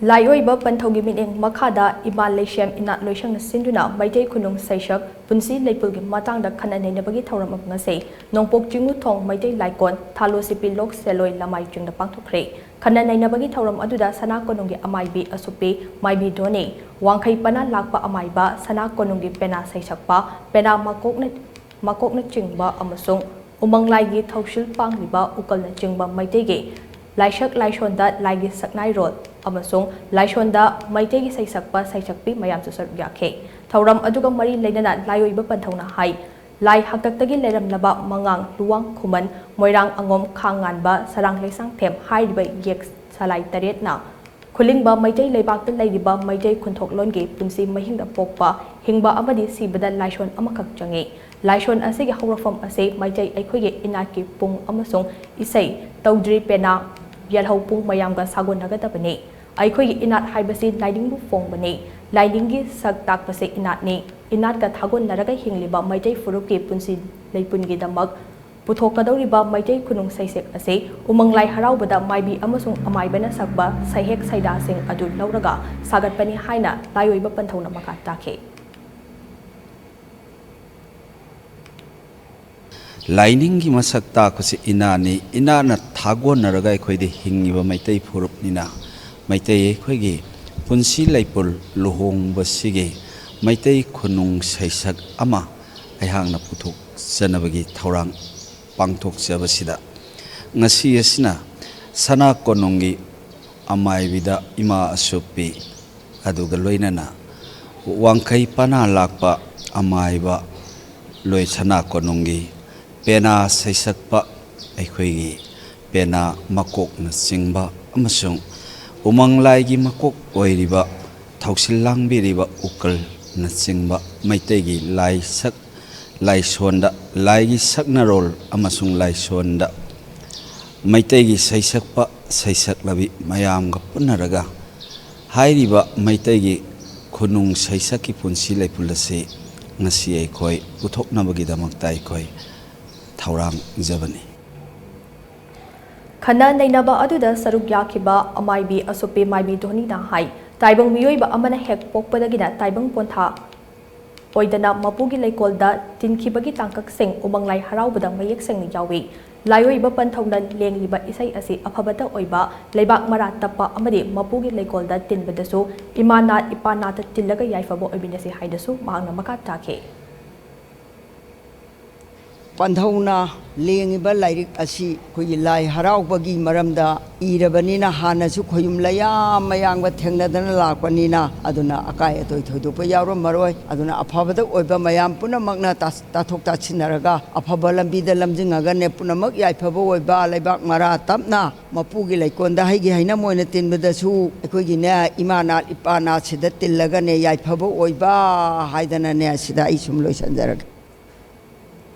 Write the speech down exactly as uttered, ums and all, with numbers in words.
ꯂꯥꯏ ꯑꯣꯏꯕ ꯄꯟꯊꯧꯒꯤ ꯃꯤꯠꯌꯦꯡ ꯃꯈꯥꯗ ꯏꯃꯥ ꯂꯩꯁꯦꯝ ꯏꯅꯥꯠ ꯂꯣꯏꯁꯪꯅ ꯁꯤꯟꯗꯨꯅ ꯃꯩꯇꯩ ꯈꯨꯅꯨꯡ ꯁꯩꯁꯛ ꯄꯨꯟꯁꯤ ꯂꯩꯄꯨꯜꯒꯤ ꯃꯇꯥꯡꯗ ꯈꯟꯅ ꯅꯩꯅꯕꯒꯤ ꯊꯧꯔꯝ ꯑꯃ ꯉꯁꯤ ꯅꯣꯡꯄꯣꯛ ꯆꯤꯡꯉꯨꯊꯣꯡ ꯃꯩꯇꯩ ꯂꯥꯏꯀꯣꯟ ꯊꯥꯂꯣꯁꯤꯄꯤ ꯂꯣꯛ ꯁꯦꯂꯣꯏ ꯂꯃꯥꯏ ꯆꯤꯡꯗ ꯄꯥꯡꯊꯣꯛꯈ꯭ꯔꯦ꯫ ꯈꯟꯅ ꯅꯩꯅꯕꯒꯤ ꯊꯧꯔꯝ ꯑꯗꯨꯗ ꯁꯅꯥ ꯀꯣꯅꯨꯡꯒꯤ ꯑꯃꯥꯏꯕꯤ ꯑꯁꯨꯞꯄꯤ ꯃꯥꯏꯕꯤ ꯙꯣꯅꯤ, ꯋꯥꯡꯈꯩ ꯄꯅꯥ ꯂꯥꯛꯄ ꯑꯃꯥꯏꯕ ꯁꯅꯥ ꯀꯣꯅꯨꯡꯒꯤ ꯄꯦꯅꯥ ꯁꯩꯁꯛꯄ, ꯄꯦꯅꯥ ꯃꯀꯣꯛꯅ ꯃꯀꯣꯛꯅꯆꯤꯡꯕ ꯑꯃꯁꯨꯡ ꯎꯃꯪ ꯂꯥꯏꯒꯤ ꯊꯧꯁꯤꯜ ꯄꯥꯡꯂꯤꯕ ꯎꯀꯜꯅꯆꯤꯡꯕ ꯃꯩꯇꯩꯒꯤ ꯂꯥꯏꯁꯛ ꯂꯥꯏꯁꯣꯟꯗ ꯂꯥꯏꯒꯤ ꯁꯛꯅꯥꯏꯔꯣꯜ ꯑꯃꯁꯨꯡ ꯂꯥꯏꯁꯣꯟꯗ ꯃꯩꯇꯩꯒꯤ ꯁꯩꯁꯛꯄ ꯁꯩꯁꯛꯄꯤ ꯃꯌꯥꯝꯁꯨ ꯁꯔꯨꯛ ꯌꯥꯈꯤ꯫ ꯊꯧꯔꯝ ꯑꯗꯨꯒ ꯃꯔꯤ ꯂꯩꯅꯅ ꯂꯥꯏꯑꯣꯏꯕ ꯄꯟꯊꯧꯅ ꯍꯥꯏ, ꯂꯥꯏ ꯍꯥꯛꯇꯛꯇꯒꯤ ꯂꯩꯔꯝꯂꯕ ꯃꯉꯥꯡ, ꯂꯨꯋꯥꯡ ꯈꯨꯃꯟ, ꯃꯣꯏꯔꯥꯡ ꯑꯉꯣꯝ, ꯈꯥꯡ ꯉꯥꯟꯕ, ꯁꯔꯥꯡ ꯂꯩꯁꯥꯡꯊꯦꯝ ꯍꯥꯏꯔꯤꯕ ꯌꯦꯛ ꯁꯂꯥꯏ ꯇꯔꯦꯠꯅ ꯈꯨꯂꯤꯡꯕ ꯃꯩꯇꯩ ꯂꯩꯕꯥꯛꯇ ꯂꯩꯔꯤꯕ ꯃꯩꯇꯩ ꯈꯨꯟꯊꯣꯛꯂꯣꯟꯒꯤ ꯄꯨꯟꯁꯤ ꯃꯍꯤꯡꯗ ꯄꯣꯛꯄ, ꯍꯤꯡꯕ ꯑꯃꯗꯤ ꯁꯤꯕꯗ ꯂꯥꯏꯁꯣꯟ ꯑꯃꯈꯛ ꯆꯪꯏ꯫ ꯂꯥꯏꯁꯣꯟ ꯑꯁꯤꯒꯤ ꯍꯧꯔꯛꯐꯝ ꯑꯁꯤ ꯃꯩꯇꯩ ꯑꯩꯈꯣꯏꯒꯤ ꯏꯅꯥꯠꯀꯤ ꯄꯨꯡ ꯑꯃꯁꯨꯡ ꯏꯁꯩ ꯇꯧꯗ꯭ꯔꯤ ꯄꯦꯅꯥ, ꯌꯦꯜꯍꯧ ꯄꯨꯡ ꯃꯌꯥꯝꯒ ꯁꯥꯒꯣꯟꯅꯒꯗꯕꯅꯤ꯫ ꯑꯩꯈꯣꯏꯒꯤ ꯏꯅꯥꯠ ꯍꯥꯏꯕꯁꯤ ꯂꯥꯏꯅꯤꯡꯕꯨ ꯐꯣꯡꯕꯅꯤ꯫ ꯂꯥꯏꯅꯤꯡꯒꯤ ꯁꯛ ꯇꯥꯛꯄꯁꯤ ꯏꯅꯥꯠꯅꯤ꯫ ꯏꯅꯥꯠꯀ ꯊꯥꯒꯣꯟꯅꯔꯒ ꯍꯤꯡꯂꯤꯕ ꯃꯩꯇꯩ ꯐꯨꯔꯨꯞꯀꯤ ꯄꯨꯟꯁꯤ ꯂꯩꯄꯨꯟꯒꯤꯗꯃꯛ ꯄꯨꯊꯣꯛꯀꯗꯧꯔꯤꯕ ꯃꯩꯇꯩ ꯈꯨꯅꯨꯡ ꯁꯩꯁꯦꯛ ꯑꯁꯤ ꯎꯃꯪ ꯂꯥꯏ ꯍꯔꯥꯎꯕꯗ ꯃꯥꯏꯕꯤ ꯑꯃꯁꯨꯡ ꯑꯃꯥꯏꯕꯅ ꯁꯛꯄ ꯁꯩꯍꯦꯛ ꯁꯩꯗꯥꯁꯤꯡ ꯑꯗꯨ ꯂꯧꯔꯒ ꯁꯥꯒꯠꯄꯅꯤ ꯍꯥꯏꯅ ꯂꯥꯏꯑꯣꯏꯕ ꯄꯟꯊꯧꯅ ꯃꯈꯥ ꯇꯥꯈꯤ꯫ ꯂꯥꯏꯅꯤꯡꯒꯤ ꯃꯁꯛ ꯇꯥꯛꯄꯁꯤ ꯏꯅꯥꯠꯅꯤ꯫ ꯏꯅꯥꯠꯅ ꯊꯥꯒꯣꯟꯅꯔꯒ ꯑꯩꯈꯣꯏꯗꯤ ꯍꯤꯡꯉꯤꯕ ꯃꯩꯇꯩ ꯐꯨꯔꯨꯞꯅꯤꯅ, ꯃꯩꯇꯩ ꯑꯩꯈꯣꯏꯒꯤ ꯄꯨꯟꯁꯤ ꯂꯩꯄꯨꯜ ꯂꯨꯍꯣꯡꯕꯁꯤꯒꯤ ꯃꯩꯇꯩ ꯈꯨꯅꯨꯡ ꯁꯩꯁꯛ ꯑꯃ ꯑꯩꯍꯥꯛꯅ ꯄꯨꯊꯣꯛꯆꯅꯕꯒꯤ ꯊꯧꯔꯥꯡ ꯄꯥꯡꯊꯣꯛꯆꯕꯁꯤꯗ ꯉꯁꯤ ꯑꯁꯤꯅ ꯁꯅꯥ ꯀꯣꯅꯨꯡꯒꯤ ꯑꯃꯥꯏꯕꯤꯗ ꯏꯃꯥ ꯑꯁꯨꯞꯄꯤ, ꯑꯗꯨꯒ ꯂꯣꯏꯅꯅ ꯋꯥꯡꯈꯩ ꯄꯅꯥ ꯂꯥꯛꯄ ꯑꯃꯥꯏꯕ ꯂꯣꯏ ꯁꯅꯥ ꯀꯣꯅꯨꯡꯒꯤ ꯄꯦꯅꯥ ꯁꯩꯁꯛꯄ, ꯑꯩꯈꯣꯏꯒꯤ ꯄꯦꯅꯥ ꯃꯀꯣꯛꯅꯆꯤꯡꯕ ꯑꯃꯁꯨꯡ ꯎꯃꯪ ꯂꯥꯏꯒꯤ ꯃꯀꯣꯛ ꯑꯣꯏꯔꯤꯕ ꯊꯧꯁꯤꯜ ꯂꯥꯡꯕꯤꯔꯤꯕ ꯎꯀꯜꯅꯆꯤꯡꯕ ꯃꯩꯇꯩꯒꯤ ꯂꯥꯏꯁꯛ ꯂꯥꯏꯁꯣꯟꯗ, ꯂꯥꯏꯒꯤ ꯁꯛꯅꯔꯣꯜ ꯑꯃꯁꯨꯡ ꯂꯥꯏꯁꯣꯟꯗ ꯃꯩꯇꯩꯒꯤ ꯁꯩꯁꯛꯄ ꯁꯩꯁꯛꯂꯕꯤ ꯃꯌꯥꯝꯒ ꯄꯨꯟꯅꯔꯒ ꯍꯥꯏꯔꯤꯕ ꯃꯩꯇꯩꯒꯤ ꯈꯨꯅꯨꯡ ꯁꯩꯁꯛꯀꯤ ꯄꯨꯟꯁꯤ ꯂꯩꯄꯨꯜ ꯑꯁꯤ ꯉꯁꯤ ꯑꯩꯈꯣꯏ ꯄꯨꯊꯣꯛꯅꯕꯒꯤꯗꯃꯛꯇ ꯑꯩꯈꯣꯏ ꯊꯧꯔꯥꯡꯖꯕꯅꯤ꯫ ꯈꯟꯅ ꯅꯩꯅꯕ ꯑꯗꯨꯗ ꯁꯔꯨꯛ ꯌꯥꯈꯤꯕ ꯑꯃꯥꯏꯕꯤ ꯑꯁꯣꯄꯤ ꯃꯥꯏꯕꯤ ꯙꯣꯅꯤꯅ ꯍꯥꯏ, ꯇꯥꯏꯕꯪ ꯃꯤꯑꯣꯏꯕ ꯑꯃꯅ ꯍꯦꯛ ꯄꯣꯛꯄꯗꯒꯤꯅ ꯇꯥꯏꯕꯪ ꯄꯣꯟꯊꯥ ꯑꯣꯏꯗꯅ ꯃꯄꯨꯒꯤ ꯂꯩꯀꯣꯜꯗ ꯇꯤꯟꯈꯤꯕꯒꯤ ꯇꯥꯡꯀꯛꯁꯤꯡ ꯎꯃꯪ ꯂꯥꯏ ꯍꯔꯥꯎꯕꯗ ꯃꯌꯦꯛ ꯁꯦꯡꯅ ꯌꯥꯎꯏ꯫ ꯂꯥꯏꯑꯣꯏꯕ ꯄꯟꯊꯧꯅ ꯂꯦꯡꯂꯤꯕ ꯏꯁꯩ ꯑꯁꯤ ꯑꯐꯕꯇ ꯑꯣꯏꯕ, ꯂꯩꯕꯥꯛ ꯃꯔꯥ ꯇꯞꯄ ꯑꯃꯗꯤ ꯃꯄꯨꯒꯤ ꯂꯩꯀꯣꯜꯗ ꯇꯤꯟꯕꯗꯁꯨ ꯏꯃꯥ ꯅꯥꯠ ꯏꯄꯥ ꯅꯥꯠꯇ ꯇꯤꯜꯂꯒ ꯌꯥꯏꯐꯕ ꯑꯣꯏꯃꯤꯟꯅꯁꯤ ꯍꯥꯏꯅꯁꯨ ꯃꯍꯥꯛꯅ ꯃꯈꯥ ꯇꯥꯈꯤ꯫ ꯄꯟꯊꯧꯅ ꯂꯦꯡꯉꯤꯕ ꯂꯥꯏꯔꯤꯛ ꯑꯁꯤ ꯑꯩꯈꯣꯏꯒꯤ ꯂꯥꯏ ꯍꯔꯥꯎꯕꯒꯤ ꯃꯔꯝꯗ ꯏꯔꯕꯅꯤꯅ, ꯍꯥꯟꯅꯁꯨ ꯈꯣꯌꯨꯝ ꯂꯌꯥꯝ ꯃꯌꯥꯝꯒ ꯊꯦꯡꯅꯗꯅ ꯂꯥꯛꯄꯅꯤꯅ, ꯑꯗꯨꯅ ꯑꯀꯥꯏ ꯑꯇꯣꯏ ꯊꯣꯏꯗꯣꯛꯄ ꯌꯥꯎꯔꯝꯃꯔꯣꯏ꯫ ꯑꯗꯨꯅ ꯑꯐꯕꯗ ꯑꯣꯏꯕ ꯃꯌꯥꯝ ꯄꯨꯝꯅꯃꯛꯅ ꯇꯥ-, ꯇꯥꯊꯣꯛ ꯇꯥꯁꯤꯟꯅꯔꯒ ꯑꯐꯕ ꯂꯝꯕꯤꯗ ꯂꯝꯖꯤꯡꯉꯒꯅꯦ, ꯄꯨꯝꯅꯃꯛ ꯌꯥꯏꯐꯕ ꯑꯣꯏꯕ, ꯂꯩꯕꯥꯛ ꯃꯔꯥ ꯇꯞꯅ ꯃꯄꯨꯒꯤ ꯂꯩꯀꯣꯜꯗ ꯍꯩꯒꯤ ꯍꯩꯅꯝ ꯑꯣꯏꯅ ꯇꯤꯟꯕꯗꯁꯨ ꯑꯩꯈꯣꯏꯒꯤꯅꯦ, ꯏꯃꯥ ꯅꯥꯠ ꯏꯄꯥ ꯅꯥꯠꯁꯤꯗ ꯇꯤꯜꯂꯒꯅꯦ, ꯌꯥꯏꯐꯕ ꯑꯣꯏꯕ ꯍꯥꯏꯗꯅꯅꯦ, ꯁꯤꯗ ꯑꯩ ꯁꯨꯝ ꯂꯣꯏꯁꯤꯟꯖꯔꯒꯦ꯫